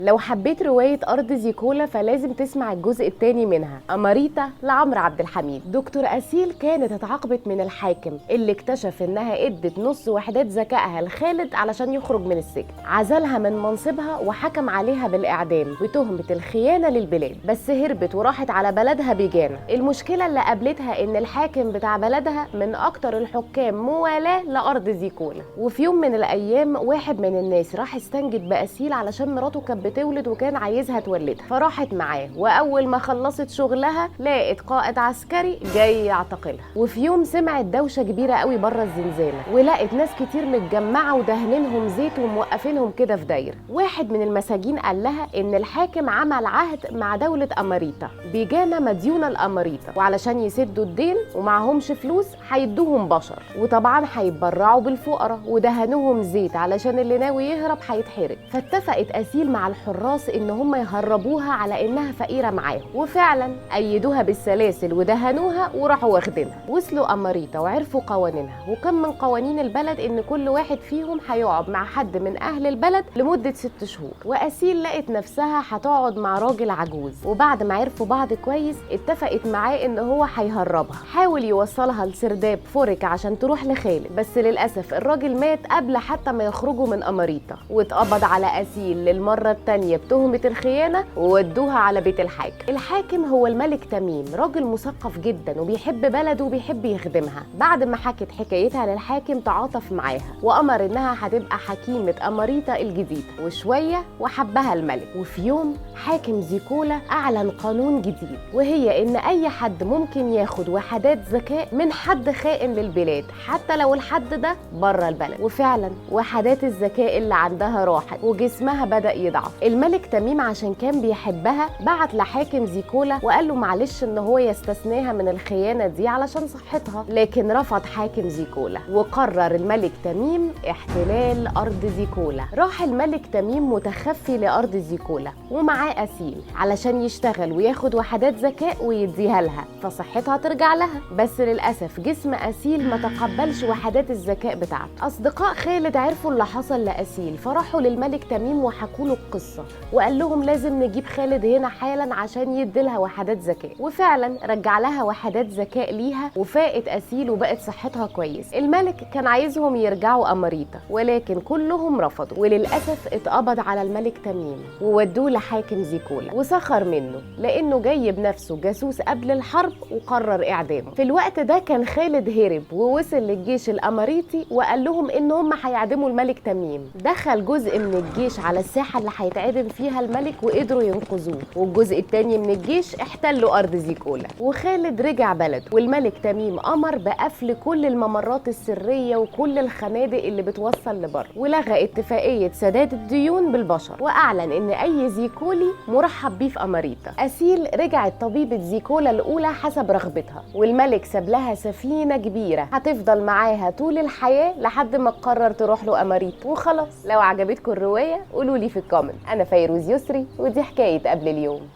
لو حبيت رواية أرض زيكولا فلازم تسمع الجزء الثاني منها، أماريتا لعمرو عبد الحميد. دكتور أسيل كانت اتعاقبت من الحاكم اللي اكتشف إنها ادت نص وحدات ذكائها لخالد علشان يخرج من السجن. عزلها من منصبها وحكم عليها بالإعدام بتهمة الخيانة للبلاد، بس هربت وراحت على بلدها بيجانا. المشكلة اللي قابلتها إن الحاكم بتاع بلدها من أكتر الحكام موالاة لأرض زيكولا. وفي يوم من الأيام واحد من الناس راح استنجد بأسيل علشان مراته كانت بتولد وكان عايزها تولدها، فراحت معاه، واول ما خلصت شغلها لقت قائد عسكري جاي يعتقلها. وفي يوم سمعت دوشه كبيرة قوي بره الزنزانة، ولقت ناس كتير متجمعه ودهنينهم زيت وموقفينهم كده في دايرة. واحد من المساجين قال لها ان الحاكم عمل عهد مع دولة اماريتا، بيجانا مديونه لاماريتا، وعلشان يسدوا الدين ومعهمش فلوس هيدوهم بشر، وطبعا هيتبرعوا بالفقراء، ودهنوهم زيت علشان اللي ناوي يهرب هيتحرق. فاتفقت اسيل مع الحراس ان هم يهربوها على انها فقيرة معاهم، وفعلا ايدوها بالسلاسل ودهنوها وراحوا واخدينها. وصلوا اماريتا وعرفوا قوانينها، وكان من قوانين البلد ان كل واحد فيهم هيقعد مع حد من اهل البلد لمدة 6 شهور. واسيل لقت نفسها هتقعد مع راجل عجوز، وبعد ما عرفوا بعض كويس اتفقت معاه ان هو هيهربها. حاول يوصلها لسرداب فورك عشان تروح لخالد، بس للاسف الراجل مات قبل حتى ما يخرجوا من اماريتا. واتقبض على اسيل للمرة الثانية بتهمة الخيانة وودوها على بيت الحاكم. الحاكم هو الملك تميم، راجل مثقف جدا وبيحب بلده وبيحب يخدمها. بعد ما حكت حكايتها للحاكم تعاطف معاها وأمر إنها هتبقى حكيمة أماريتا الجديدة، وشوية وحبها الملك. وفي يوم حاكم زيكولا أعلن قانون جديد، وهي إن أي حد ممكن ياخد وحدات ذكاء من حد خائن للبلاد حتى لو الحد ده بره البلد. وفعلا وحدات الذكاء اللي عندها راحت وجسمها بدأ يضعف. الملك تميم عشان كان بيحبها بعت لحاكم زيكولا وقال له معلش ان هو يستثناها من الخيانة دي علشان صحتها، لكن رفض حاكم زيكولا. وقرر الملك تميم احتلال ارض زيكولا. راح الملك تميم متخفي لارض زيكولا ومعاه اسيل علشان يشتغل وياخد وحدات ذكاء ويديها لها فصحتها ترجع لها، بس للاسف جسم اسيل ما تقبلش وحدات الذكاء بتاعته. اصدقاء خالد عرفوا اللي حصل لاسيل فراحوا للملك تميم وحكوا له القصة، وقال لهم لازم نجيب خالد هنا حالا عشان يديلها وحدات ذكاء. وفعلا رجع لها وحدات ذكاء ليها وفاقت اسيل وبقت صحتها كويس. الملك كان عايزهم يرجعوا اماريتا ولكن كلهم رفضوا، وللاسف اتقبض على الملك تميم وودوه لحاكم زيكولا وسخر منه لانه جاي بنفسه جاسوس قبل الحرب وقرر اعدامه. في الوقت ده كان خالد هرب ووصل للجيش الاماريتي وقال لهم ان هم هيعدموا الملك تميم. دخل جزء من الجيش على الساحة اللي هيتعدم فيها الملك وقدروا ينقذوه، والجزء الثاني من الجيش احتلوا ارض زيكولا، وخالد رجع بلده. والملك تميم امر بقفل كل الممرات السرية وكل الخنادق اللي بتوصل لبره، ولغى اتفاقية سداد الديون بالبشر، واعلن ان اي زيكولي مرحب بيه في اماريتا. اسيل رجعت طبيبه زيكولا الاولى حسب رغبتها، والملك ساب لها سفينة كبيرة هتفضل معاها طول الحياة لحد ما تقرر تروح له اماريتا. وخلاص، لو عجبتكم الرواية قولوا لي في ال comment. انا فيروز يسري ودي حكاية قبل اليوم.